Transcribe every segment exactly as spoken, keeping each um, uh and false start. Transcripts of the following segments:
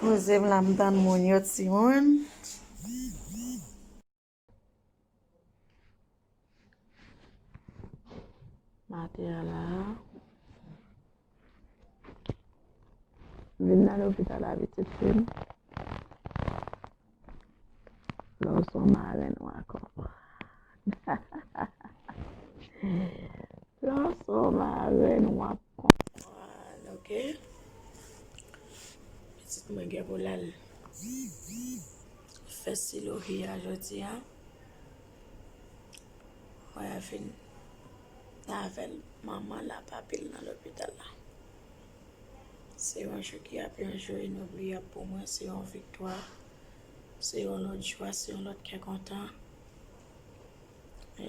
Poze m la, m tann moun yo, timoun. Maten an la, vin nan lopital la, pitit fi m. Lè w se yon marenn, w a konprann. Lè w se yon marenn, w ap konprann, oke? Pitit mwen gen pou l al fè siloji a jodi a. Mwen vin avè l, manman l ap avè l nan lopital la. Se yon jou ki ap yon jou inobliyab pou mwen, se yon viktwa, se yon lòt jwa, se yon lòt kè kontan. E,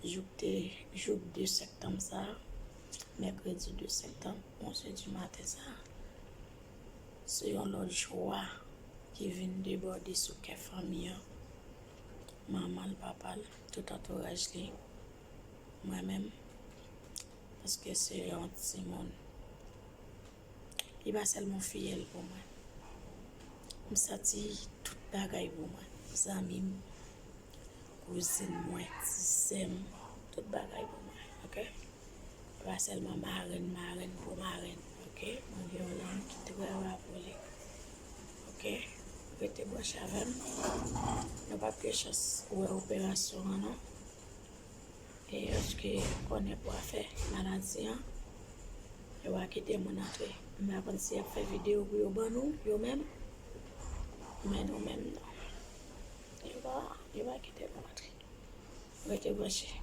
jouk te, jouk de septanm sa, mèkredi de septanm, onz è di maten sa, se yon lòt jwa ki vin debòde sou kè fanmi an. Manman l, papa l, tout antouraj li, mwen menm, paske se yon timoun. Li pa sèlman fiyèl pou mwen. M santi tout bagay pou mwen. Zanmi m, kouzin mwen, ti sè m, tout bagay pou mwen, oke? Li pa sèlman marenn, marenn pou marenn, oke? Mwen gen yon lanmou ki trè ra pou li, oke? Rete branche avè m. Nou p ap gen chans wè operasyon an, non. E èske konnen pou afè maladi an, yo pa kite moun antre. M pa konn si y ap fè videyo pou yo ban nou, yo menm. Men nou menm, non. Yo pa, yo pa kite nou antre. Rete branche.